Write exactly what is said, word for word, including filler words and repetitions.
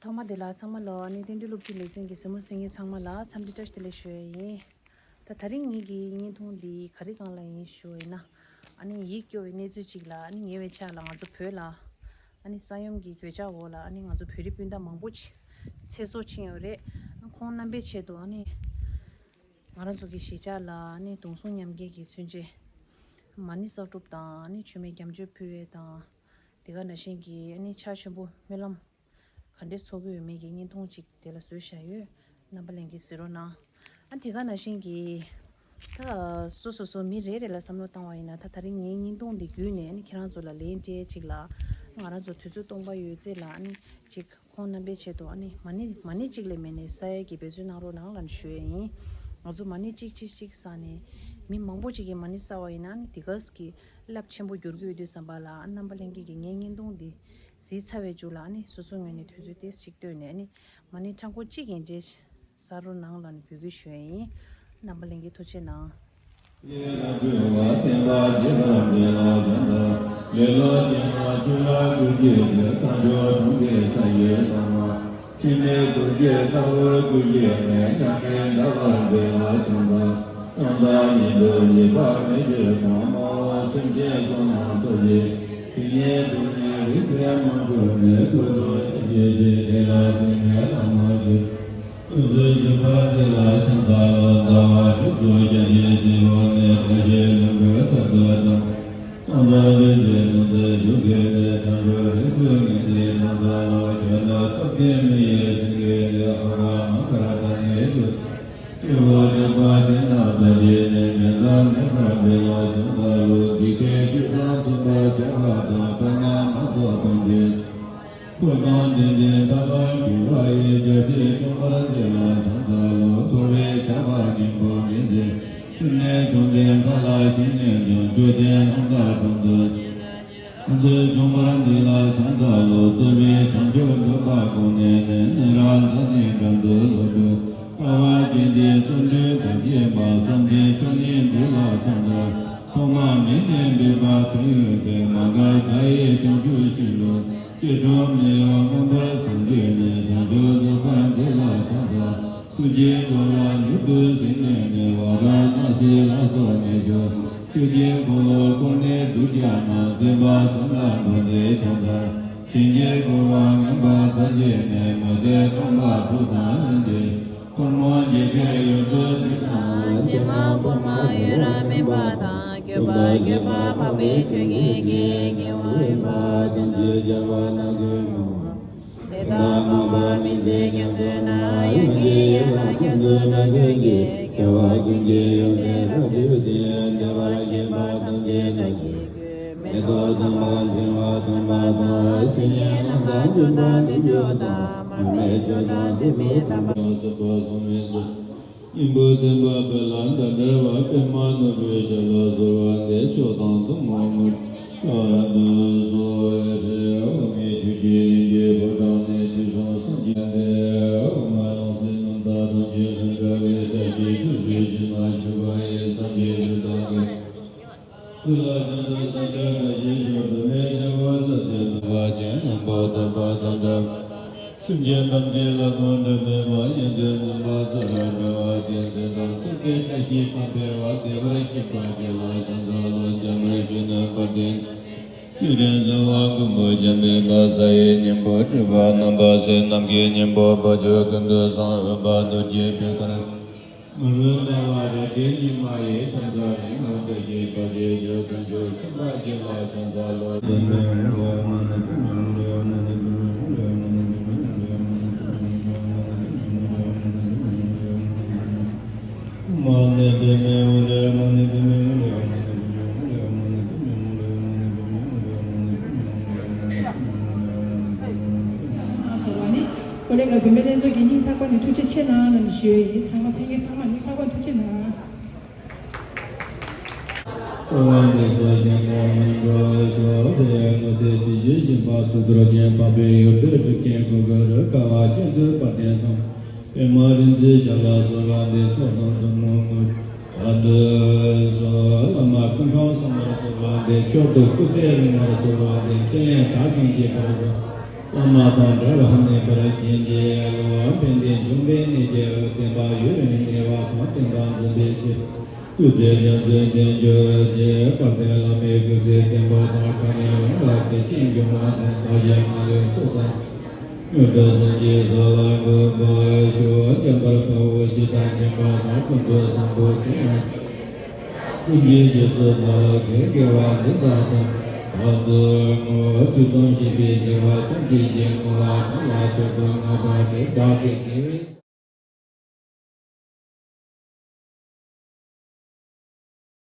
ཐོག་མ་དེ་ལ་ཚང་མ་ལ་ཨ་ནི་བསྟན་འགྲོའི་སློབ་ཕྲུག་ལེ་ཚན་གྱི་གཟིགས་མོ་གཟིགས་མཁན་ཚང་མ་ལ་འཚམས་འདྲི་བཀྲ་ཤིས་བདེ་ལེགས་ཞུ་ཡ་ཡིན། ད་དེ་རིང་ངེད་ཀྱི་བརྙན་ཐུང་འདི་ག་རེ་སྒང་ལ་ཡིན་ཞུ་བ་ཡིན་ན། ཨ་ནི་ཡིད་སྐྱོ་བའི་གནས་ཚུལ་ཅིག་ལ་ཨ་ནི་ཉེ་བའི་ཆར་ལ་ང་ཚོ་བོད་ལ་ཨ་ནི་ས་ཡོམ་གྱི་གོད་ཆག་འོག་ལ་ཨ་ནི་ང་ཚོ་བོད་རིགས་སྤུན་ཟླ་མང་པོ་ཅིག་ཚེ་སྲོག་ཕྱིན་ཡོད་རེད། ཁོང་རྣམ་པའི་ཆེད་དུ་ཨ་ནི་ང་རང་ཚོ་གི་གཞིས་ཆགས་ལ་ཨ་ནི་གདུང་སེམས་མཉམ་སྐྱེད་ཀྱི་མཚོན་བྱེད་མ་ཎི་གསོག་སྒྲུབ་དང་ཨ་ནི་མཆོད་མེ་རྒྱབ་མཆོད་ཕུལ་ཡས་དང་། དེ་ག་ནང་བཞིན་གྱི་ཨ་ནི་ཕྱག་ཆེན་པོ་སྨོན་ལམ་ག་འདྲས་ཚོགས་ཀྱི་ཡོད་མེད་ཀྱི་བརྙན་ཐུང་ཅིག་དེ་ལ་བཟོས་བཞག་ཡོད། རྣམ་པ་ལྷན་རྒྱས་གཟིགས་རོགས་གནང་། ཨ་དེ་ག་ནང་བཞིན་གྱི་ད་སོ་སོ་སོ་མི་རེ་རེ་ལ་བསམ་བློ་བཏང་བ་ཡིན་ན། ད་དེ་རིང་ངའི་བརྙན་ཐུང་འདི་བརྒྱུད་ནས་ཨ་ནི་ཁྱེད་རང་ཚོ་ལ་ལན་སྤྲད་ཅིག་ལ། ང་རང་ཚོ་དུས་ཚོད་སྟོང་པ་ཡོད་ཚད་ལ་ཨ་ནི་ཅིག་ཁོང་རྣམ་པའི་ཆེད་དུ་ཨ་ནི་མ་ཎི་མ་ཎི་གཅིག་ལས་མེད་ནས་ས་ཡ་གི་འབད་བརྩོན་གནང་རོགས་གནང་ལབ་ནས་ཞུ་ཡས་ཡིན། ང་ཚོ་མ་ཎི་གཅིག་གཅིག་གཅིག་བསགས་ནས་མི་མང་པོ་ཅིག་གིས་མ་ཎི་བསགས་པ་ཡིན་ན་ཨ་ནི་དེ་ག་གི་རླབས་ཆེན་པོ་འགྱུར་གྱི་ཡོད་དུས་ཙམ་པ་ལ། ཨ་རྣམ་པ་ལྷན་རྒྱས་ཀྱིས་ངའི་བརྙན་ཐུང་འདི་གཟིགས་ཚར་བའི་མཇུག་ལ་ཨ་ནི་སོ་སོའི་ངོས་ནས་དུས་ཚོད་ཏོག་ཙམ་ཅིག་བཏོན་ནས་ཨ་ནི་མ་ཎི་ཕྲང་པོ་གཅིག་ཡན་ཆད་བསགས་རོགས་གནང་ལབ་ནས་འབོད་སྐུལ་ཞུ་ཡས་ཡིན། རྣམ་པ་ལྷན་རྒྱས་ཐུགས་རྗེ་གནང་། ཕོ་དང་ལྡན་ལྡན་ཕ་ལ་འགྱུར་བ་ཡི་རྒྱལ་སྲིད་སྐྱོང་བར་མཛད་ལ་བྱང་ས་ལོ། འཁོར་བའི་ཞགས་པ་སྙིང་པོ་མི་འཛིན། ཕྲིན་ལས་བཅོམ་ལྡན་འཕགས་ལ་ཞིང་གནས་དང་། མཆོད་རྟེན་རྣམ་དག་དྲུང་དུ་བྱོན། ཁོང་ཚོའི་བྱུང་བར་མཛད་ལ་བྱང་ས་ལོ། རྩོད་པའི་བྱང་ཆུབ་འདོད་པ་དགོངས་ནས་ནི། ནི་རང་དང་ནི་འགྲམ་དུ་ལོ་དྲུག་དཀའ་བ་སྤྱད་དེ་བརྩོན་འགྲུས་དང་བཅས་པ། བསམ་གཏན་མཆོག་གཉིས་འདུལ་ལ་བྱང་ས། ཐོག་མ་མེད་ནས་འདུས་པ་དོན་ཡོད་ཚད། མ་འགགས་མཐའ་ཡས་བྱང་ཆུབ་ཤིང་ལུས། སྐྱེ་འགྲོ་མི་གཡོ་མངོན་པར་སངས་རྒྱས་ནས། བྱང་ཆུབ་རྫོགས་པར་མཛད་ལ་བྱང་ས། ཐུགས་རྗེའི་འཁོར་ལོ་མྱུར་དུ་ཟིན་ནས་ནི། ཝཱ་ར་ཎཱ་སི་ལ་སོགས་གནས་མཆོག་ཆོས་ཀྱི་འཁོར་ལོ་བསྐོར་ནས་གདུལ་བྱ་རྣམས། བདེན་པ་གསུམ་ལ་འགྲོ་འདི་བྱང་ས། ཞིང་གི་འཁོར་བ་ངན་པ་མཚན་བཅས་ནས། མུ་སྟེགས་ཁམས་པ་དྲུག་དང་ལྷན་ཏེ། འཁོར་མོ་འཇིག་རྟེན་ཡུལ་དུ་འདུས་ན། ཕྱི་མ་འཁོར་མ་ཡུལ་རབས་སྨིན་པ་དང་། སྐྱོབ་པ་སྐྱོབ་པ་འཕགས་པའི་ཆོས་ཀྱི་རྒྱལ། སྐྱེ་བ་ཡོད་པ་ཐམས་ཅད་རྒྱལ་བ་རྣམས་ཀྱིས་བསྔོ། དེ་དག་མངོན་པར་མི་ཟད་རྒྱ་མཚོའི་ནང་། ཡོན་གྱི་ཡན་ལག་རྒྱ་མཚོའི་སྒྲ་ཀུན་གྱིས། སྐྱེ་བ་ཀུན་གྱི་ཡོན་ཏན་རབ་བསྡུས་ཏེ། བདེ་བར་གཤེགས་པ་ཐམས་ཅད་བདག་གིས་མེ་ཏོག་དམ་པ་འབྱུང་བ་དམ་པ་དང་། སིལ་སྙན་རྣམ་དག་འབྱུང་དང་བདེ་འབྱུང་དང་། མར་མེ་མཆོག་དང་ལྡན་མིན་དམ་པ། སྲིད་པ་ཟད་མི་ཚུགས། སྙིང་པོ་བསྟན་པ་དཔལ་ལ་ཟླ་བྲལ་བ། པདྨ་ནོར་བུའི་ཞབས་ལ་གསོལ་བ་འདེབས། མཆོག་དང་ཐུན་མོང་མུ་སྟེགས་རབ་ཏུ་གསོལ། ཡ་ཧྲཱིཿ། འོ་ངས་ཆོས་ཀྱི་དབྱིངས་ཀྱི་ཕོ་བྲང་ནས། དུས་གསུམ་སངས་རྒྱས་ཏེ། འོ་མ་རླུང་སེམས་རྣམ་དག་ཐམས་ཅད་ལྷུན་གྲུབ་པའི། བཀྲ་ཤིས་ཕྱོགས་བཅུའི་ཞིང་ན་བཞུགས་པ་ཡི། སངས་རྒྱས་སུ་བདག་གིས། ཚུལ་ལ་ཕྱག་འཚལ་ལོ། བདག་ཅག་བཀྲ་ཤིས་ཤོག་སྒྲོལ་མའི་ཞབས་པད་བསིལ་ཏེ། ནམ་མཁའ་ཆེན་པོ་དག་པ་དང་འདྲ། སེམས་ཅན་ཐམས་ཅད་ལ་ཕན་འབྲས་མེད་པ། ཡོན་ཏན་རྣམ་པར་ཚོགས་པ་འགྲོ་བ་ཀུན། བྱོན་དང་ཐུགས་ཀྱི་བཀྲ་ཤིས་དང་འཕེལ་བ། བདེ་བར་གཤེགས་པར་གྱུར་ལ་བྱང་ས་ལོ། འཇམ་དཔལ་གཞོན་ནུ་དཔལ་ལྡན། ཆོས་དྲན་གསོལ་བ་མགོན་པོ་འཇམ་དཔལ་དཔའ། ས་ཡི་སྙིང་པོ་སྤྲུལ་པ་རྣམ་པར་གསལ། ནམ་མཁའི་སྙིང་པོ་བོད་ཆོས་ཀུན་ཏུ་བཟང་། འོད་དཔལ་རྡོ་རྗེ་བེར་དཀར། མ་རུངས་ཟླ་བ་རེ་འགྲེལ་ཉི་མ་ཡི། ཕྱག་འཚལ་རིགས་ལྔ་བཀྲ་ཤིས་རྡོ་རྗེ་འཆང་། བྱང་ཆུབ་སེམས་དཔའ་རྒྱུད་ལ་ཕྱག་འཚལ་ལོ། ཨོ་ལེ་ག་བུད་མེད་ལྷན་ཚོགས་ཀྱི་སྙིང་ཐག་པ་ནས་ཐུགས་རྗེ་ཆེ་གནང་ལབ་ནས་ཞུ་ཡས་ཡིན། ཚང་མ་ཕན་མཁན་ཚང་མ་སྙིང་ཐག་པ་ཐུགས་རྗེ་གནང་། གསོལ་བ་འདེབས་སོ་ཞིང་ཁམས་སྨིན་གྲོལ་ཤོག། དེ་ཡང་སྔོ་ཚལ་དྲི་ཆུས་བྱིན་པ་ཚོགས་རྡོ་རྗེ་འཕགས་པའི་ཡུལ་དུ་སྤྲུལ་མཁན་གུར་དཀར་དཀའ་བ་སྤྱན་གྱི་དཔལ་ལྡན་དང་། པདྨ་རིག་འཛིན་ཞབས་ལ་གསོལ་བ་འདེབས། ཚོགས་དང་ཐུན་མོང་མུ་སྟེགས་རབ་ཏུ་གསོལ། བླ་མ་ཀུན་ཁང་གསུམ་ལ་གསོལ་བ་འདེབས། མཆོག་ཏུ་སྐུ་ཚེ་རིང་བར་གསོལ་བ་འདེབས། ཕྲིན་ལས་དག་ཅིང་རྒྱས་པར་གསོལ། མ་དང་བྲལ་བ་མེད་པར་བྱིན་གྱིས་རློབས། ཕན་བདེ་འབྱུང་བའི་གནས་ཀྱི་བསྟན་པ་ཡུན་རིང་གནས་པ་དང་། བསྟན་པ་འཛིན་པའི་ཆེད། སྐུ་ཚེ་རྒྱ་མཚོའི་དལ་འབྱོར་གྱི། དཔལ་ལྡན་བླ་མའི་སྐུ་ཚེ་བརྟན་པ་དང་། དཀའ་ངལ་རིམ་པ་དེ་ཅིག་འབྱུང་བ་དང་། བདག་གཞན་ངན་ལས་ཚོགས་བསགས། དངོས་གྲུབ་བྱིན་གྱིས་བདག་ལ་འགོད་པར་ཤོག། འཇམ་དཔལ་དཔའ་བོས་ཇི་ལྟར་མཁྱེན་པ་དང་། ཀུན་ཏུ་བཟང་པོ་དེ་ཡང་། ཀུན་གྱི་རྗེས་སུ་བདག་ལ་མཁས། དགེ་བ་འདི་དག་དང་། ལྷག་ཏུ་བསྔོ། དུས་གསུམ་གཤེགས་པའི་རྒྱལ་བ་ཐམས་ཅད་ཀྱིས། བསྔོ་བ་དག་ལ་མཆོག་ཏུ་བསྔགས་པ་དེས། བདག་གི་དགེ་བའི།